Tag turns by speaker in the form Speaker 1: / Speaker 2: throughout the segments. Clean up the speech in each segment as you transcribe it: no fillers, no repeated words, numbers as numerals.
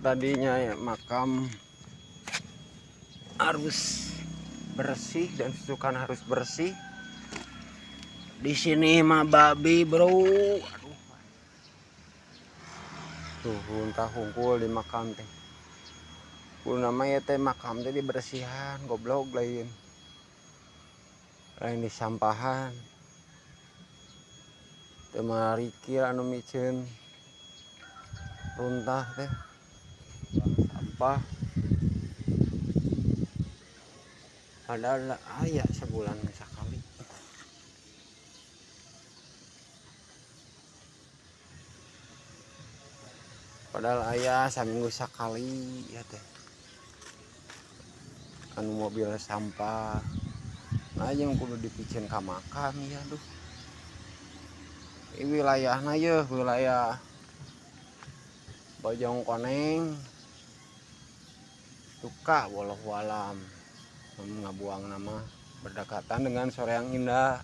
Speaker 1: Tadinya ya, makam harus bersih dan susukan harus bersih. Di sini mah babi, bro. Aduh. Tuh runtah hungkul di makam teh. Kudu nama ya teh makam teh dibersihan, goblok, lain. Lain disampahan. Teu marikil anu miceun runtah teh. Sampah. Padahal aya sebulan sekali. Padahal aya saminggu sekali ya teh. Anu mobil sampah. Nah, yang kudu dipiceun ka makam ya, aduh. Ini wilayahna ye, wilayah Bojong Koneng. Tuka wallahu alam. Ngabuang nama berdekatan dengan Soreang Indah.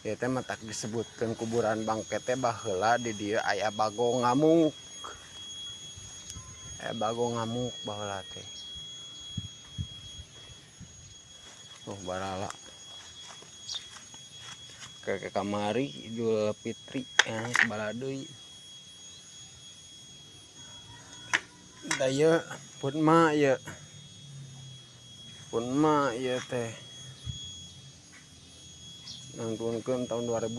Speaker 1: Ya teh matak disebutkan kuburan bangke teh baheula di dieu aya bagong ngamuk. Aya bagong ngamuk baheula teh. Tuh barala. Ke kamari Idul Fitri ya sebala deui. Da ieu pun ma ieu. Pun ma ieu teh. Nangtunkeun tahun 2008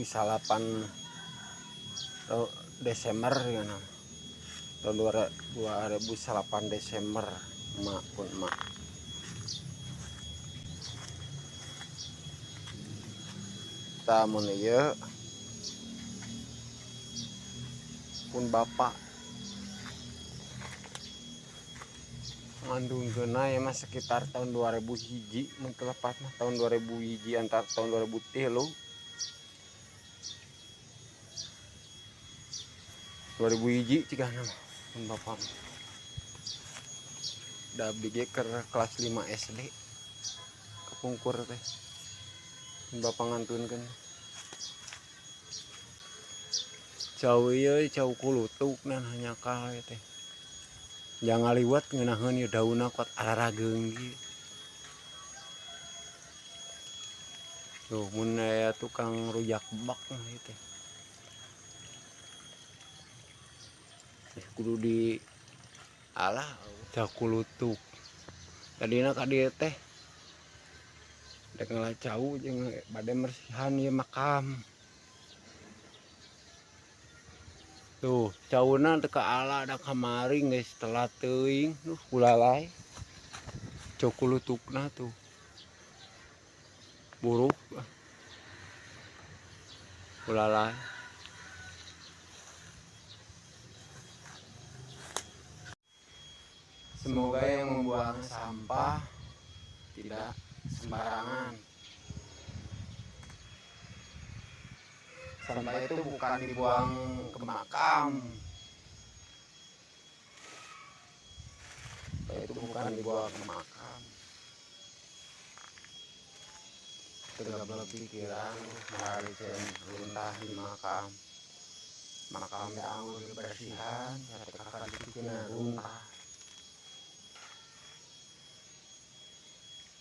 Speaker 1: Desember ya, nah. Tahun 2008 Desember mak pun mak. Tamun ieu pun bapak ngandungkeun ya mah sekitar tahun 2000 hiji mun teu lepat mah tahun 2000 hiji antar tahun 2003 2000 hiji cigana mah pun bapak da abdi ge keur kelas 5 SD kepungkur teh pun bapak ngantunkeun. Cau ieu cau kulutuk nan hanyakal ieu teh. Jangan liwat ngeunaheun ieu daunna kuat ararageung ieu. Tuh mun aya tukang rujak bak mah ieu teh. Kudu di alah cau kulutuk. Tadina ka dieu teh dek ngalah cau jeung bade mersihan ieu makam. Tuh, cauna teu kaala da kamari geus telat teuing. Duh, kulalai. Cau kulutukna tuh. Buruk. Kulalai. Semoga yang membuang sampah tidak sembarangan. Sampah itu bukan dibuang ke makam. Sampah itu bukan dibuang ke makam. Tegak pikiran, merarikan runtah di makam. Makam yang dibersihan, akan dibikin runtah.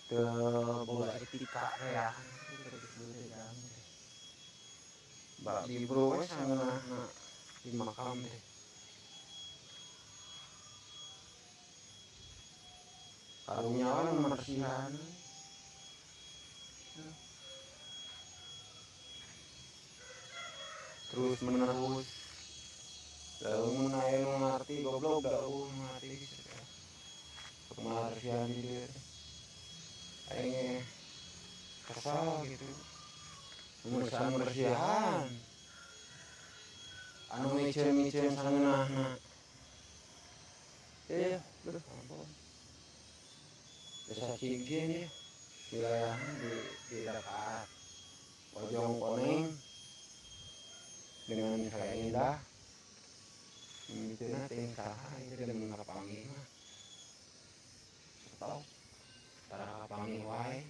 Speaker 1: Teu boga etika ya. Babi bro we sangeunahna di makam teh. Karunya we mersihan. Terus menerus. Lalu mun aya nu ngarti goblok da eueuh ngarti. Kumaha di dieu teh. Aing kesal gitu. Urusan bersihan. Anu miceun-miceun sangeunahna. Ya, duh, ampun. Desa Cigjing ya, wilayahnya di dekat Bojong Koneng dengan saya indah. Miceunna teh saha ieu teh mun kapanggih mah. Stop. Tara kapanggih wae.